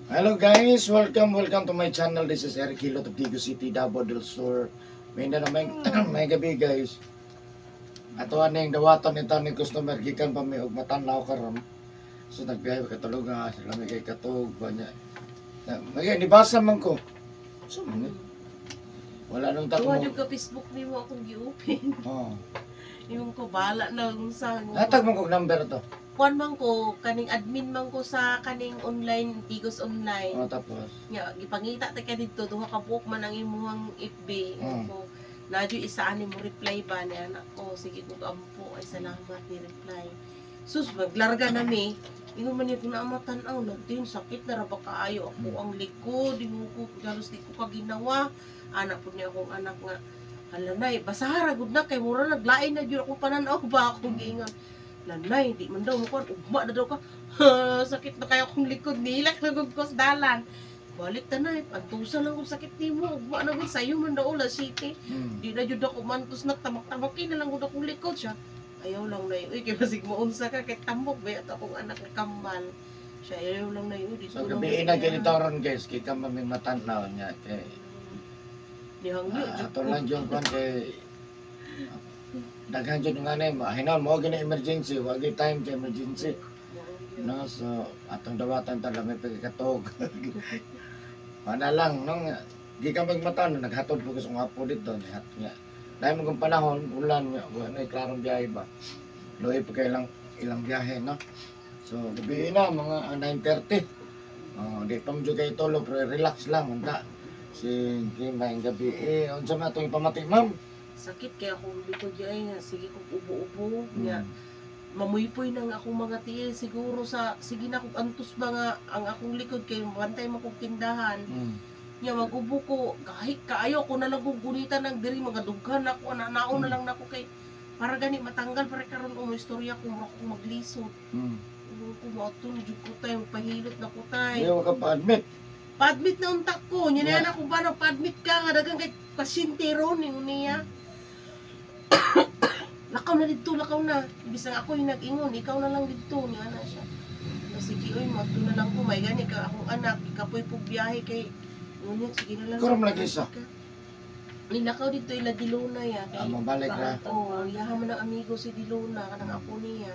Hello guys, welcome, welcome to my channel. This is Eric Hilot of Digos City, Davao del Sur. May na may, may gabi, guys. Ato aning dawaton ni ni customer gikan pa mi og matan-aw karon. So nagbiyahe katulog nga sila may kay katog ba niya. Na, may nibasa man ko. So man eh. Wala nung Duha tako. Jud ka Facebook nimo akong gi-open. Oh. Ingon ko bala na unsa. Hatag man kog number to. Kuan man ko kaning admin man ko sa kaning online Digos Online. Oh, tapos. Nya gipangita ta ka didto, duha ka buok man ang imuhang FB. Ko na isa ani mo reply ba niya anak ko, sige ko ampo ay salamat ni reply. Sus, maglarga na mi. Ingon man niya kung naamatan-aw natin sakit na ra ba kaayo ako ang likod, ingon ko halos di ko ka ginawa. Anak pud niya akong anak nga, "Hala nay, basahara gud na kay mura naglain na gyud akong panan-aw ba," akong giingon. "Nanay, di man daw mo kuan, ugma na daw ka." "Sakit na kayo akong likod, nilak na gud ko sa dalan." "Balik ta nay, antusa lang kung sakit nimo, ugma na gud sayo man daw la city." "Di na jud ako mantos nak tamak-tamakin na lang gud akong likod siya." "Ayaw lang nay, uy, kay basig maunsa ka kay tambok ba ato akong anak nga kambal." Siya, "Ayaw lang nay, uy, dito So lang gabi mo na siya." ganito ron guys, kay ka man matan-aw niya kay Nihangyo Ah, jud ato ko. Lang jud kwan kay daghan jud nga na hinon mo gina emergency, wa gyud time sa emergency, no? So atong dawatan ta may pagkatog mana lang no gikan magmata no naghatod po ko sa apo dito niya niya dahil mo kung panahon ulan nga wa na klarong biyahe ba, luoy pa kay ilang ilang biyahe, no? So gabi na mga 9:30. Oh, di pa mo jud kay tulog pero relax lang unta. Sige, maayong gabi eh. Unsa man atong ipamati, ma'am? Sakit kay akong likod ay nga sige kog ubo-ubo nya mamuypoy nang akong mga tiil siguro sa sige na kog antos ba nga ang akong likod kay bantay mo kog tindahan. Nya mag-ubo ko kahit kaayo ko na lang kog gunitan ng diri mga dughan ako na naon na lang nako kay para gani matanggal para karon mo istorya ko mura ko maglisod. Ubo ko mo na jud ko tay pahilot na ko tay. Di ka pa-admit. Pa-admit na untak ko nya na ako ba na pa-admit ka nga daghang kay pasyente ron ingon niya. "Lakaw na didto, lakaw na." Bisan ako yung nag-ingon, "Ikaw na lang didto," niya na siya. Na sige oy, moadto na lang ko may gani ka akong anak, ikapoy pug biyahe kay ngunit sige na lang. Ikaw ra man lagi isa? Nilakaw dito ila Diluna ya. Ah, Kay, mabalik ra. Oh, iyaha man ang amigo si Diluna kanang apo niya.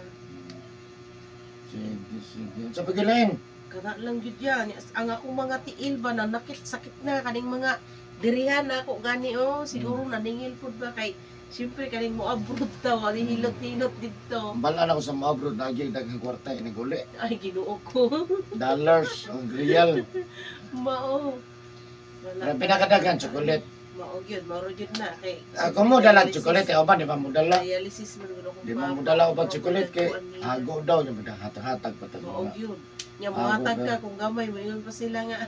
Sige, sige. Sa pagilain. Kana lang jud yan. Ang akong mga tiil ba na nakit sakit na kaning mga dirihan na ako gani oh, siguro naningil pud ba kay siyempre kaning mo abroad ta wali hilot-hilot didto. Bala na ko sa mga abroad na daghang kwarta iniguli. Ay, Ginoo ko. Dollars, ang real. Mao. Wala. Pero pinakadaghan chocolate. Mao gyud, mao gyud na kay Ako mo dala chocolate, eh, oban di ba mo dala? Dialysis man gud akong Di ba mo papa. dala uban chocolate kay Kuan niya. hago daw yung hatag-hatag pa Mao mga. gyud. Nya Hago mohatag ka. ka kung gamay moingon pa sila nga.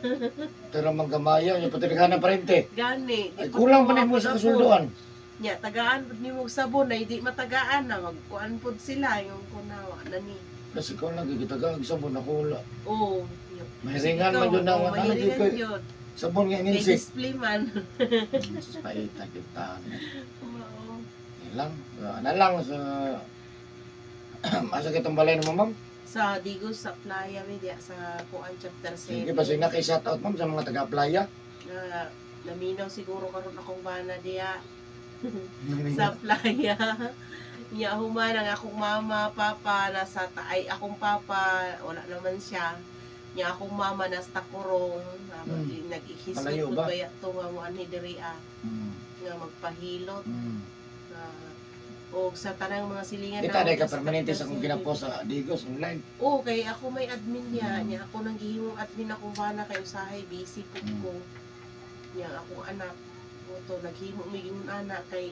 Pero manggamaya yung patirighan ng parente. Gani. Di Ay pud kulang mo pa nimo sa apod-apod. kasulduan. Nya tagaan pud nimo og sabon na hindi matagaan na magkuan pud sila yung kunawa na ni. Kasi ko lang gitaga og sabon ako wala. Oh. Mahiringan man yun na wala lagi Mahiringan ko. yun. Sabon nga Kay ininsi. display man. Sus, paita kita. Mao. Lang, ana lang sa asa kitong balay mo, ma'am? Sa Digos sa Playa media sa kuan chapter 7. Sige, basta na kay shout out, ma'am, sa mga taga-playa. Na naminaw siguro karon akong bana diya sa playa. Nya human ang akong mama, papa nasa taay akong papa wala naman siya. Nya akong mama nasa Takurong, nag-ihisgot Malayo pud ba? baya to nga mo anhi diri ah, nga magpahilot na og sa tanang mga silingan Kita namo na ka sa permanente chapter sa akong 7. ginapos sa Digos Online. Oo, kay ako may admin niya. Niya ako nang gihimong admin akong bana kay usahay busy pud ko. Niya akong anak to naghimo mi ingon anak kay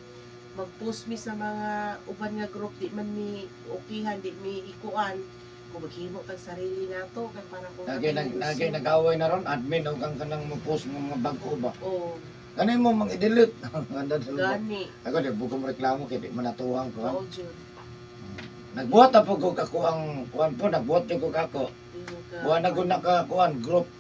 mag-post mi sa mga uban nga group di man mi okihan, di mi ikuan kung maghimo tag sarili nato kay para kung Nagay nag nagay nag-away na ron admin og ang kanang mo post ng mga bag-o ba. Oh, Kanay mo mang i-delete. Anda daw ba? Gani. Ako di buko mo reklamo kay di man natuwang ko. Mao jud. Nagbuhat na po ko ako ang kuan po, nagbuhat jud ko ako. Ingon ka. Kuan na gud naka kuan group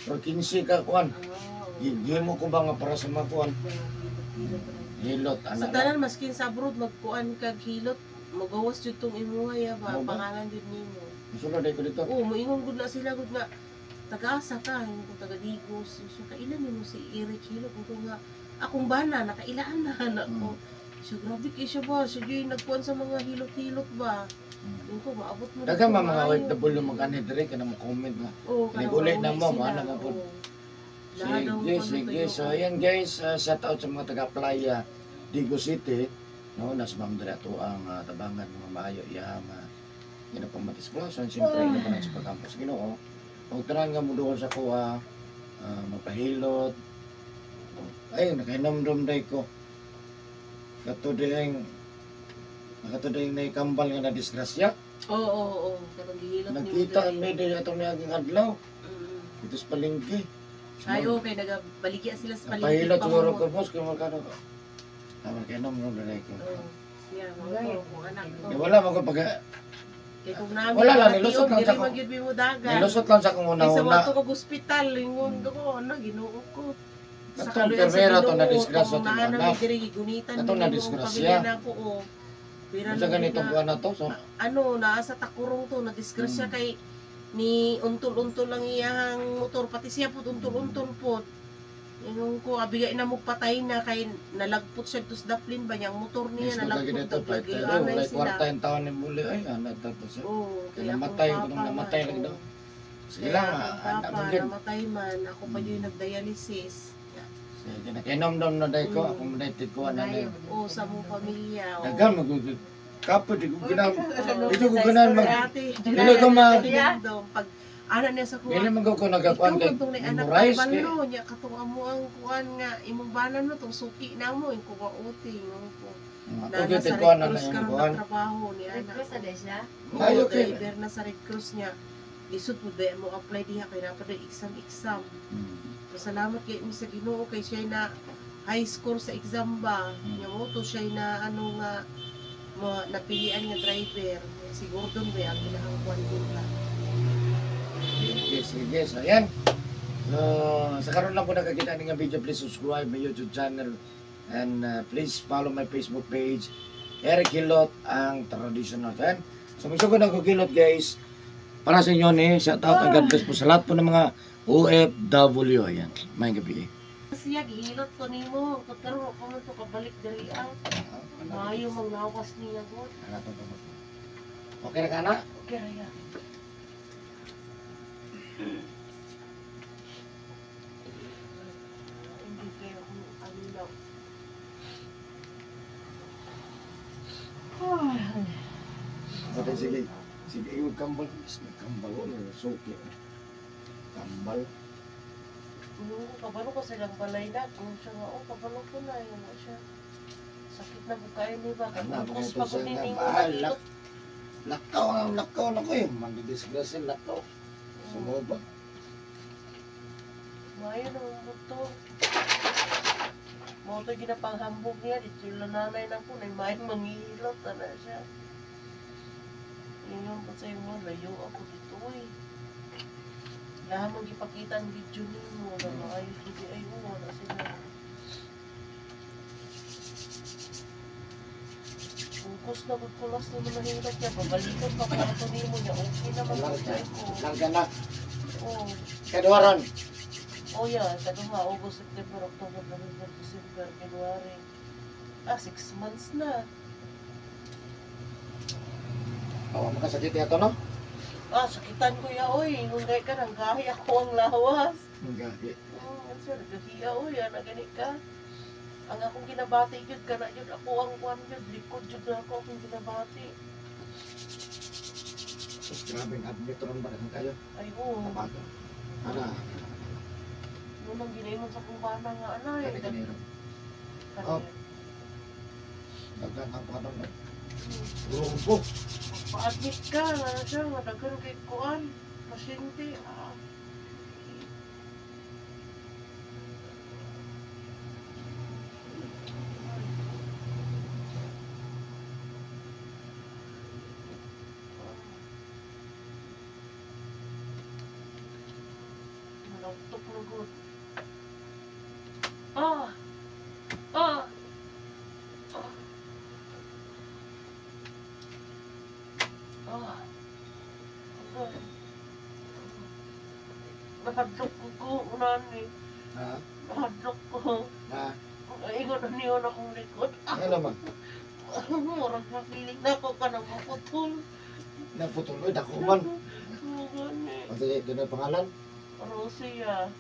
or 15 ka kuan. Ah, oo. Gihimo ko ba nga para sa mga kuan Mga hilot-hilot ra. hilot Sa ana. Lang. tanan maskin sa abroad magkuan kag hilot magawas jud tong imuha ya ba Mao ba? pangalan jud nimo. Musulod ko dito. Oo, moingon gud na sila gud nga. Taga-asa ka, ingon ko taga Digos. So kailan nimo si Eric Hilot? Ingon ko nga akong bana nakailaan na anak ko. Siya grabe kay siya ba, siya gyud nagkuan sa mga hilot-hilot ba. Ingon ko maabot mo Daghang dito, man mga maayo. OFW magani diri kanang mo comment nga. Oo, kanang Kiniguli na mauli mo, sila, maana man pud. oo. Lahat daw Sige, kuno sige. tuyo. So ayan guys, shout out sa mga taga Playa, Digos City. No, nas ma'am diri ato ang tabangan mga maayo iyang ginapamatis-klasan. Siyempre, ina pa sa pagkampo sa Ginoo. Huwag tanan nga mo doon sa kuha, mapahilot. Ay, nakainomdom day ko. Kato diheng naikambal nga na disgrasya. Oo, oo, oo. Katong gihilot nimo Nagkita diri. ang media atong niaging adlaw. Dito sa palengke. Ay, okay, nagabaligya sila sa palengke. Napahilot siguro pamumot. ko, boss, kung magkano ko. Tama kayo nung nung ko. Oo. Siya, mga to, kung anak to. Eh, wala mo ko pag Kay kung namin, Wala lang, mga nilusot tiyon, lang diri sa man gyud mi mo dagan. Nilusot lang sa akong Kay sa una-una. mga to kag ospital, lingon ko, ano, Ginoo ko. Sa Katong kaluyan sa permera to Ginoo, na disgrasya kung to naa na anak. mi diri gigunitan Katong mi na nimo ang disgrasya. pamilya nako, oh. Pira Unsa na ganitong na- buwan na to? So, ano, naa sa Takurong to, na disgrasya kay ni untol-untol lang iyang motor, pati siya pud untol-untol pod. Ingon ko, abigay na mo patay na kay nalagpot siya to sa daplin ba niyang motor niya Yes, nalagpot ganito, daw, pa ito. nagyanay Wala sila. kwarta yung taon ni Muli. Ay, anak tapos. Oo, Kaya kaya namatay, akong kung papa namatay nga, lang daw. oo. Sige Kaya lang, akong anak papa, mo gid. namatay man, ako pa yung nagdialysis. Sige, nakainomdom na day ko. Ako mo day ko na day. Oo, sa mong pamilya. Oo. Daghang magugug. Kapo, di ko ginam. Oo. Di ko ganahan Si ate, Dili ko Pag ana niya sa kuha, Dili man ko nagakuan ikaw kay man tong nay anak memorize kay kay. ballo nya katong amo ang kuan nga imong banan no tong suki namo ing kuha uti ingon ko. Ako Nana gyud sa kuan Red na Cross na karon kuan. nagtrabaho ni Red ana. Cross na din siya. Oo, Ayo kay. driver na sa Red Cross niya. Lisod po ba mo apply diha kay dapat na exam exam. Pasalamat kay mi sa Ginoo kay siya na high score sa exam ba. Nya mo to siya na ano nga mo napilian nga driver. Siguro doon ba ang ilahang kuan din ba. Sige, sige. So, ayan. So, sa karon lang po nakakita ni nga video, please subscribe my YouTube channel and please follow my Facebook page, Eric Hilot, ang traditional. So, ayan. So, magsugod ang Hilot, guys. Para sa inyo ni, shout out and God bless po sa lahat po ng mga OFW. Ayan. May gabi. Siya gihilot ko nimo, kung karon ko man to kabalik diri ah. Maayo mang lawas niya god. Okay na ka na? Okay ra ya. Hindi kayo kung ano daw. Okay, sige. Sige, yung kambal. Kambal. Suki. Kambal. No, kabalo ko silang balay na. Kung siya nga, oh, kabalo ko na. Yun na siya. Sakit na po kayo ni ba? Ano, Kaya mga pa ito ko siya niningo nga, mahilot. Lakaw, lakaw na ko eh. Mandidisgrasya, lakaw. Sumuba. Maayo na mo to. Mo to ginapanghambog niya. Dito yung nanay na ko. Nay may manghihilot. Ano siya. Yun yung po sa'yo mo. Layo ako dito eh. Lahat mong ipakita ang video nimo na maayos hindi ay wala sila. Focus na gud kulas ni mo nahilot niya. Babalikon pa ko ato nimo niya. Okay naman Larga. gud ko. Larga na. Oh. Kaduharan. Oh yeah, kaduha, August, September, October, November, December, January. Ah, 6 months na. Awa makasakit yato no? Ah, sakitan ko ya, oy. Nung ka nang gahi ako ang lawas. Ang gahi. Sir, gahiya, oy, ana gani ka. Ang akong ginabati jud kana jud ako ang kuan jud, likod jud na ako akong ginabati. Tapos grabe ang admit ron ba kayo? Ay, oo. Tabago. Ara. Nung nang ginaingon sa akong bana nga anay. Kani kaniro. Oh. Daghan ang kuan no. Grupo. Pa-admit ka, nga siya, nga daghan kay kuan, pasyente. Ah. Nalautok na gud. Ah! Ah! Ah! Ah! Ah! Nahadlok ko nani. Ha? Nahadlok ko. Ha? Ingon na niyo na akong likod. Ano naman? Murag makilig na ako ka na maputol. Naputol ko, dako man. Oo, gani. O sige, ganun pangalan? Rosie ah.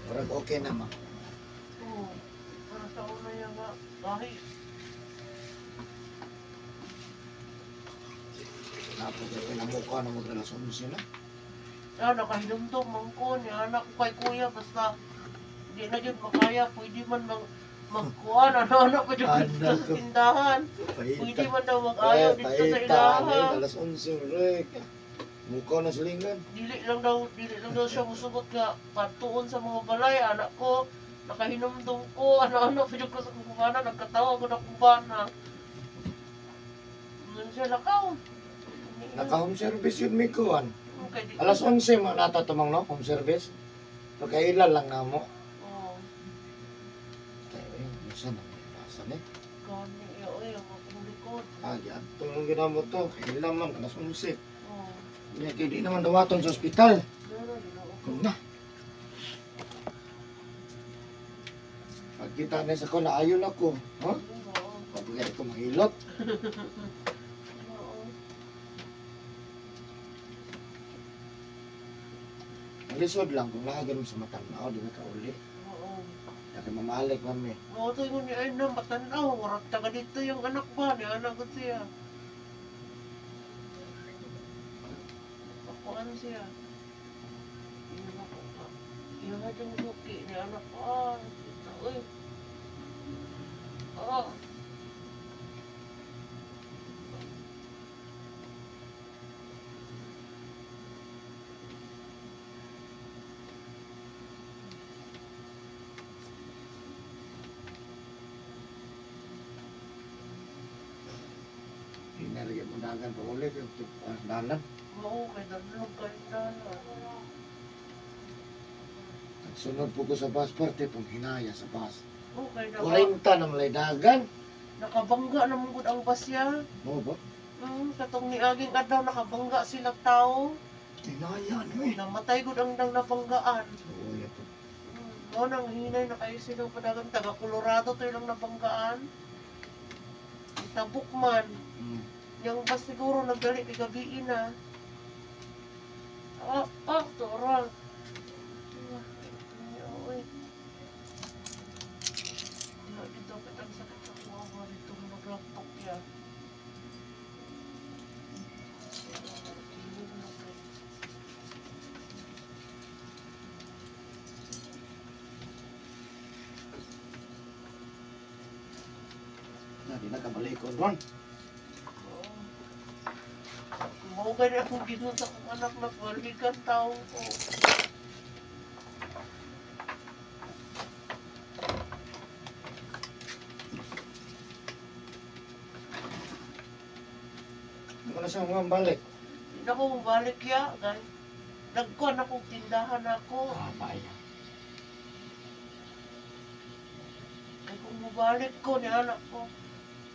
Murag okay na ma. Oo. Para sa una yan nga. Kahit. Naputol ko na mukha na magrelasyon sila. Ah, nakahinumdum man ko ni anak ko kay kuya basta di na jud makaya pwede man magkuan ano ano pa jud Anak dito sa ko. tindahan. Pwede man daw mag-ayaw dito sa Paita, ilaha. alas 11, rek. Mukha na silingan. Dili lang daw siya musugot nga patuon sa mga balay anak ko. Nakahinumdum ko ano ano pa jud ko sa kubana nagkatawa ko na kubana. Nun siya lakaw. Naka-home service yun, may kuwan. Okay, di- Alas 11 mo natatumang no, home service. Pagkailan lang na mo. Oo. Tayo, eh, minsan na may basa ni. Gani, oy, ang akong likod. Ah, giadto lang ginamo to. Kailan man, alas 11. Oo. Kaya kay di naman dawaton sa ospital. Meron, ginoo. Kung na. Pagkita na sa ko, naayon ako. Huh? Oo. Pagkita ko mahilot. Oo. Ang lisod lang, kung naagin mo sa matanaw, di na kauli. Oo. Kaya mamalik mami. Oo, ito yung ni ay na matanaw. Warag taga dito yung anak ba? Ni anak ko siya. Ako ano siya? Yung ako ka. Yung nga yung suki ni anak ko. Ah, kita, uy. Ah. Di na rin mo dagan pa uli. Yung dalan. Oo, kay dadlog kayo dalan. Sunod po ko sa bus parte, pong hinaya sa bus. Okay, 40 na malay dagan. nakabangga na mong gud ang basya. Mo ba? Katong niaging adlaw nakabangga sila tao. Hinaya no eh. Namatay gud ang dang nabanggaan. Oo, yato. Mao nang hinay na kayo sila padagan taga Colorado to lang nabanggaan. Tabok man. Yang bus siguro nagdali kay gabi na. Ah, ah, toral. Oy. Diha dito ang sakit sa kuha dito maglaptok ya. Na, di na kabalik ko ron. Mao gani akong ginuon sa akong anak na balikan tao ko. Ano na siya mga balik? Hindi na ko mabalik ya. Gay. Nagkuhan akong tindahan ako. Ah, baya. Kay kung mabalik ko ni anak ko,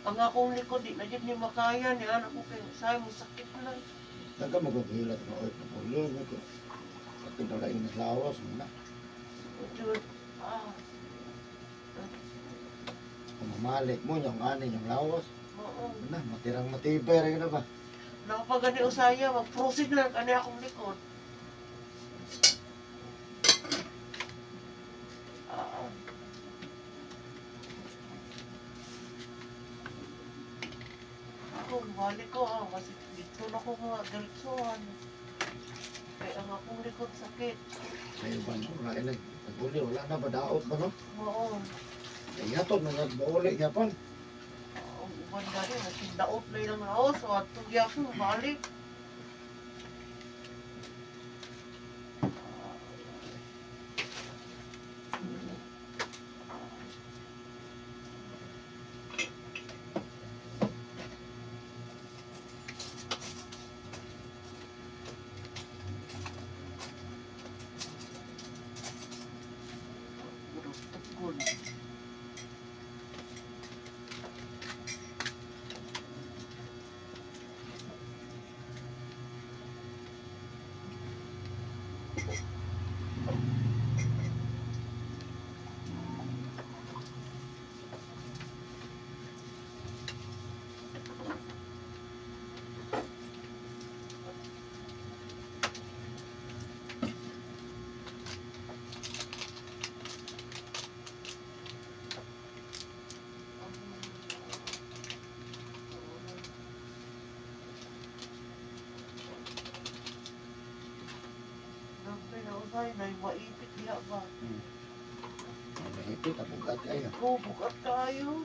ang akong likod di na jud ni makaya ni anak ko kay say mo sakit na. Nagka magaghilat na oy, napulo ko. Sakit na lang na lawas mo na. Jud. Ah. Mamalik mo yung ani yung lawas. Oo. Na, matirang matibay rin na ba? Nakapagani usaya, mag-proceed lang ani akong likod. Ah. Ako, balik ko ah, kasi dito na ko mga diretsuhan. Kaya ang akong likod sakit. Kayo ba no? Wala nag-uli, wala na ba daot ba no? Oo. Kaya hatod na nag-uli gyapon. Ang uban gani, matindaot na ilang laos, o atong gyapon, balik. Good. Nay maipit diha ba? Ay, mahipit, abugat kayo. Ko bukat kayo.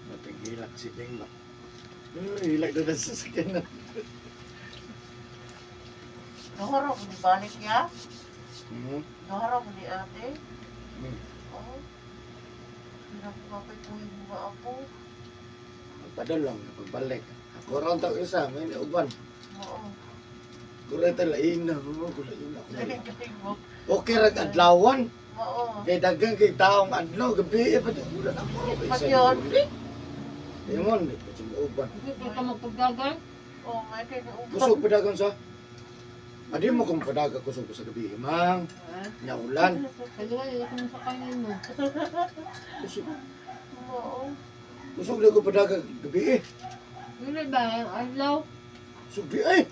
Matinghilak si Ding ba? Hilak na sa sasakyan na. Duhara mo ni balik niya? Hmm. Duhara mo ni ate? Hmm. Oo. Pinapapay ko yung mga apo. Magpadol lang, pagbalik. Ako ron tao isa, may uban. Oo. Kuray ta lain na, mo kulay na. Galing mo. Okay rag adlawan. Oo. Kay daghang kay taong adlaw gabi eh, pa ulan ako. Pag yun. Imon, di pa siya uban. Hindi ka magpagdagan. Oo, may kay ni uban. Kusog padagan sa. Adi mo kung padaga kusog ko sa gabi, mang. Ha? Nya ulan. Kaya wala ko sa kanin mo. Kusog, Oo. kusog na ko padaga gabi eh. Wala ba? Adlaw. Kusog di eh.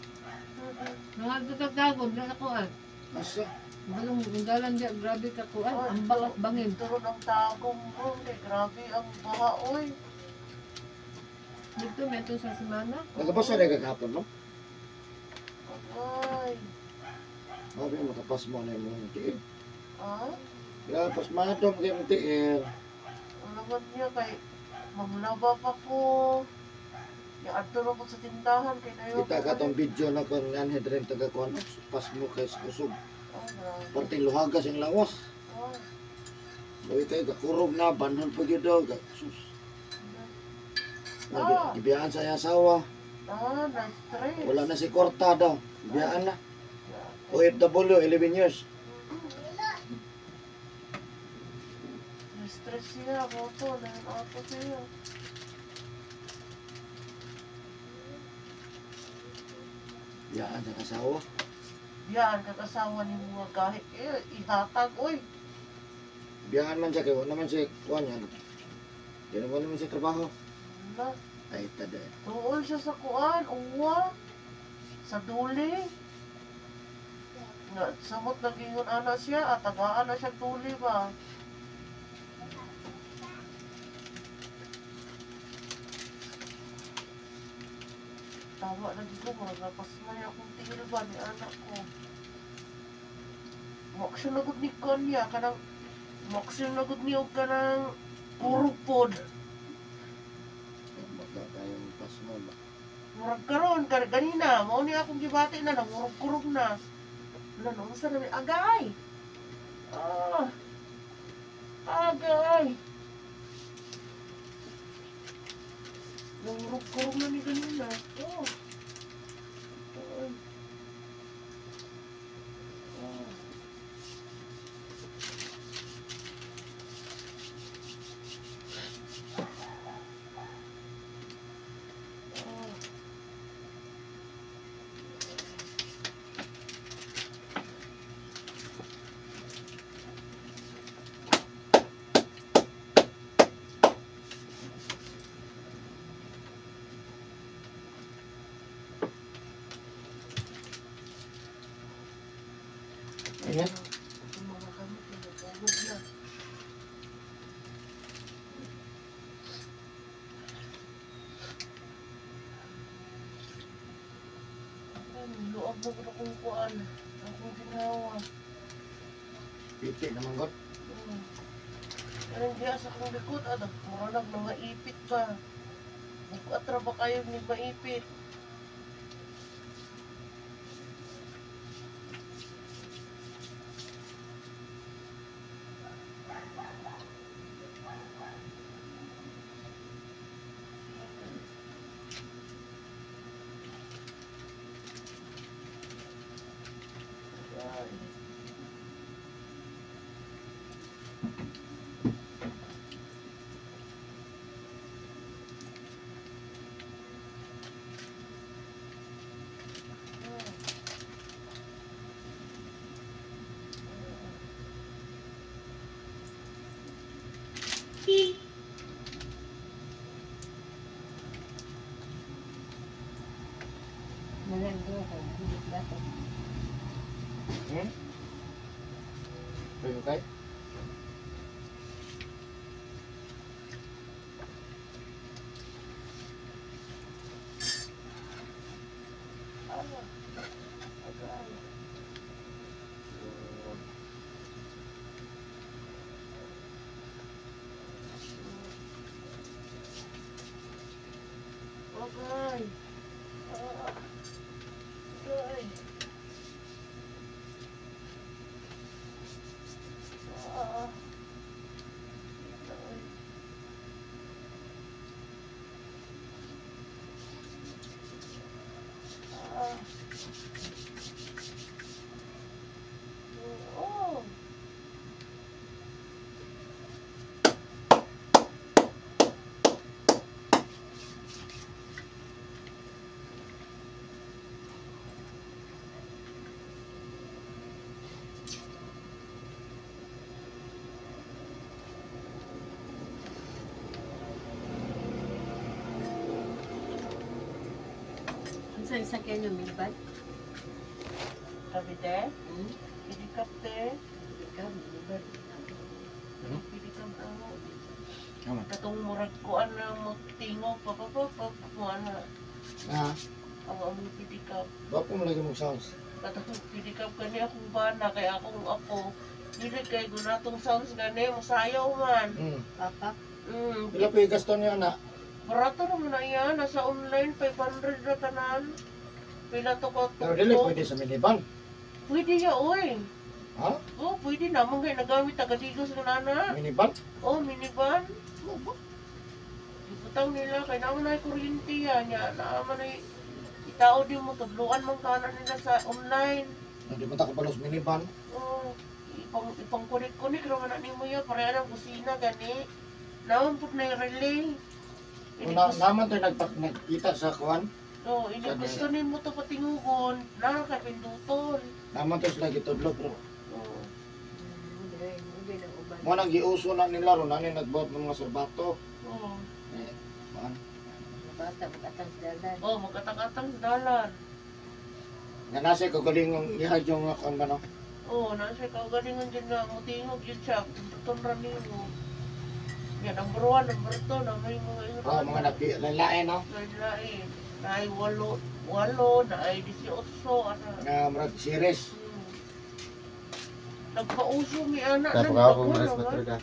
Mga tatagdagon na ako ah. Asa? Balong dalan di grabe ka kuan. Ang balat bangin. Turon ang tagong bro. Kay grabe ang baha, oy. Dito meto sa semana. Nagapasa na kagahapon no? Ay. Sabi mo makapas mo na imong tiil. Ah? Grabe, pasmado mo kay imong tiil. Alaman niya kay manglaba pa ko. Ya adto ra ko sa tindahan kay nayo. Kita ka tong video na kung nanhid rin taga kuan pas mo kay kusog. Oh, grabe. Perting luhagas ang lawas. Oh. Bawi kayo, kakurog na, banhon pa gyud daw. Sus. Ah. Gibiyaan sa iyang asawa. Ah, na-stress. Wala na si Korta daw. Gibiyaan na. OFW, 11 years. Na-stress siya, moto, na-auto siya. Biyaan sa asawa. Biyaan kag asawa ni mga kahit eh, ihatag, oy. Biyaan man siya, kay wala naman siya kuan yan. Di naman naman siya trabaho. Wala. Ay, tada. Tuol siya sa kuan, uwa. Sa duli. Nga, samot nagingon ana siya, at tagaan na siya duli ba. Tama lagi ko, murag napasmay akong tiil ba ni anak ko. Moksyon na gud ni Konya, kanang moksyon na gud ni og kanang puro pod. Murag karon ganina mao ni akong gibati na nangurog-kurog na. Wala na unsa na agay. Ah. Agay. Nangurog-kurog na ni ganina. Oh. Ay. Ah. Ah. Ingat. Yung mga kamot, nagugog na. Ay, luag na ko akong kuan. Akong ginawa. Piti naman god. Kanang diya sa akong likod, mura nag na maipit ba. Bukat ra ba kayo ni maipit? Ay. Nalando ko, hindi plato. Are you okay? Ah, agay. Agay. Ah, agay. Ah. Agay. Ah. Oh. Unsa yung sakyan niyo, minivan? Cavite? Hmm? Helicopter? Ikaw, minivan. Helicopter ako. Tama. Katong murag kuan na mo tingog pa pa pa pa pa na. Ah, Ang among pedicab. bapo mo lagi mong sounds. Katong pedicab kani akong bana kay akong apo. Dili kay gunatong sounds gani masayaw man. Papa, Pila pa yung gasto niyo na? Barato naman na yan. Nasa online, 500 na tanan. Pila to ko Pero dili pwede sa minivan. Pwede ya, oy. Ha? Oh, pwede naman kay nagamit taga-digos ng nana. Minivan? Oh, minivan. Ibutang nila kay naman ay kuryente ya nya naaman ay itao di mo tudluan man kana nila sa online. Hindi man ta kabalos minivan. Oh, ipang kunik-kunik ra man na nimo ya pareha ng kusina gani. Naman pud na yung relay. Na, naman to nagkita sa kuan. Oh, ini gusto nimo to patingugon, na kay pinduton. Naman to sila gitudlo pero Oh. mo nang giuso na nila ron ani nagbuhat ng mga sorbato. Oh. Eh, kuan. Bata, mag-atang sa dalan. Oh, magatang-atang sa dalan. Nga nasa kagaling ihad yung kuan ba no? Oh, nasa kagalingon dyan nga mutingog yun siya, pinduton ra nimo. Ya, number 1, number 2, na may mga ingon. Oh, mga napi lain no. Lain. Naay 8, naay 18, ana. Nga murag series. Nagpauso mi ana Tapos ako maras matraga.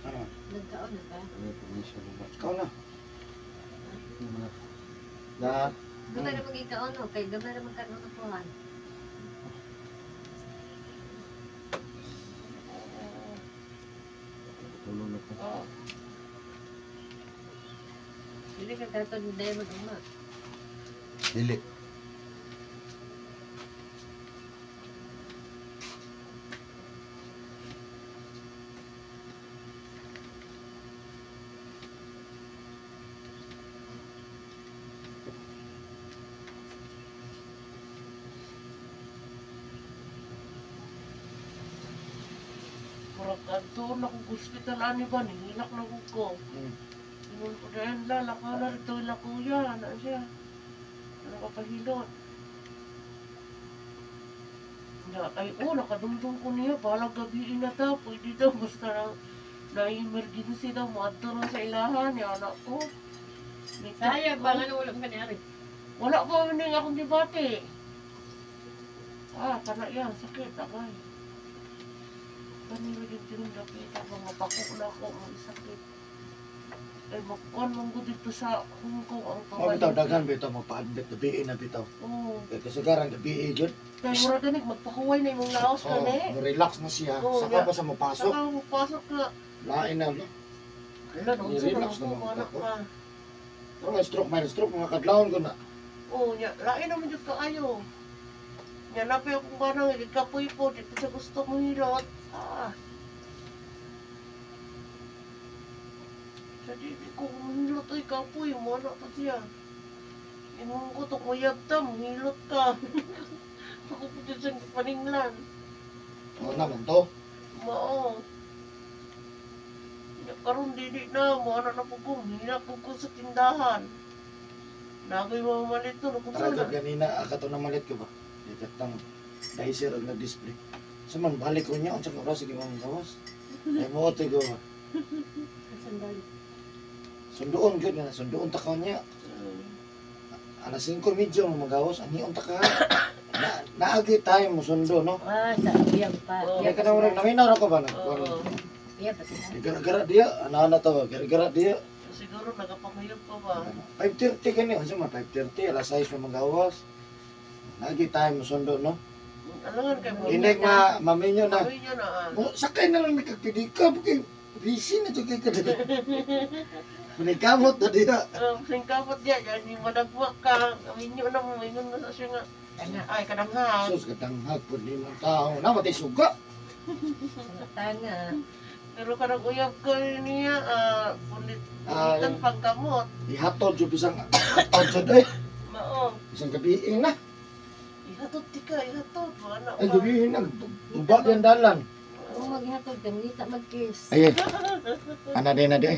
Ano? Nagkaon na ba? May permission na ba? Ikaw na. Yung mga Na. Gamay ra magikaon no kay gamay ra man kanon kuhan. Tulog na ko. Dili ka katon dayon mag-uma. Dili. Murag kadto na kong hospital ani ba nihilak na gud ko. Ingon ko dahil la lakaw na rito ila kuya na siya. Ano ka pahilot? Na, ay oh, nakadumdum ko niya, balag gabi na ta, pwede daw, basta na na-emergency daw, moadto na sa ilahan, ya anak ko. Sayang ba nga wala ka niari. Wala pa man yung akong debate. Ah, kana yan, sakit, agay. Kanila yung tinundapit ako, mapako na ako, may sakit. Ay, magkuhan mong ko dito sa Hong Kong ang Mo bitaw daghan bitaw magpa-admit gabi na bitaw. Oo. Kay kasagaran gabi gyud. Kaya mura ganig, magpahuway na imong laos ka Oh, na eh. mo relax na siya. Oo, Saka yeah. pa sa mopasok. Saka mapasok ka. Lain na no. Ala, noon sa Ni-relax ako, naman anak ako. ka. Pero may stroke, may stroke mga kadlawon ko na. Oo, nya, lain naman jud kaayo. Nya napay akong kanang ikapoy po, dito sa gusto mo hilot. Ah. Sa dili ko humilot ay kapoy, mo na pa siya. Ingon ko to kuyab ta, muhilot ka. Ako po dyan sa paninglan. Oo naman to. Mao. Nya karon dili na, mo na na po ko, hila po ko sa tindahan. Nagoy mamalit to, kung Tara saan. ka ganina, akato na malit ko ba? Ikat tang dicer og nag-display. Sa man balik ko niya unsa ka oras sige mo gawas. Ay mo te ko. Sandali. Sunduon gyud na sunduon ta ka niya. Alas 5:30 mo magawas, ani unta ka. Na naagi tayo mo sundo no. Ah, sa iyang pa. Oo. Kaya ka na murag naminaw ra ko ba Oo. Iya pa sila. Gara-gara dia, ana-ana to, gara-gara dia. Siguro nagapangayop pa ba? 5:30 kani, unsa man 5:30, alas 6 pa magawas. Naagi tayo mo sundo no. Alangan kay mo. Ineg ma maminyo na. Maminyo na. Ah. Mo sakay na lang nakagpidika kay busy na jud kay ka. Manikamot na diha. Singkapot diya, yan yung madagwa ka. Maminyo na mo, maingon na sa siya nga. Ay, kadanghag. Sus kadanghag pud ni mga tao. Na matay suga. Tanga. Pero kanang uyab ko niya, punit, punitan pagkamot. Ihatod jud bisang hatod jud eh. Mao. Bisang gabi na. Ihatod ti ka, ihatod. Wala Ay gabi na. Uba yan dalan. Kung maghatod ka, ngita mag-kiss. Ay. Ana din na di.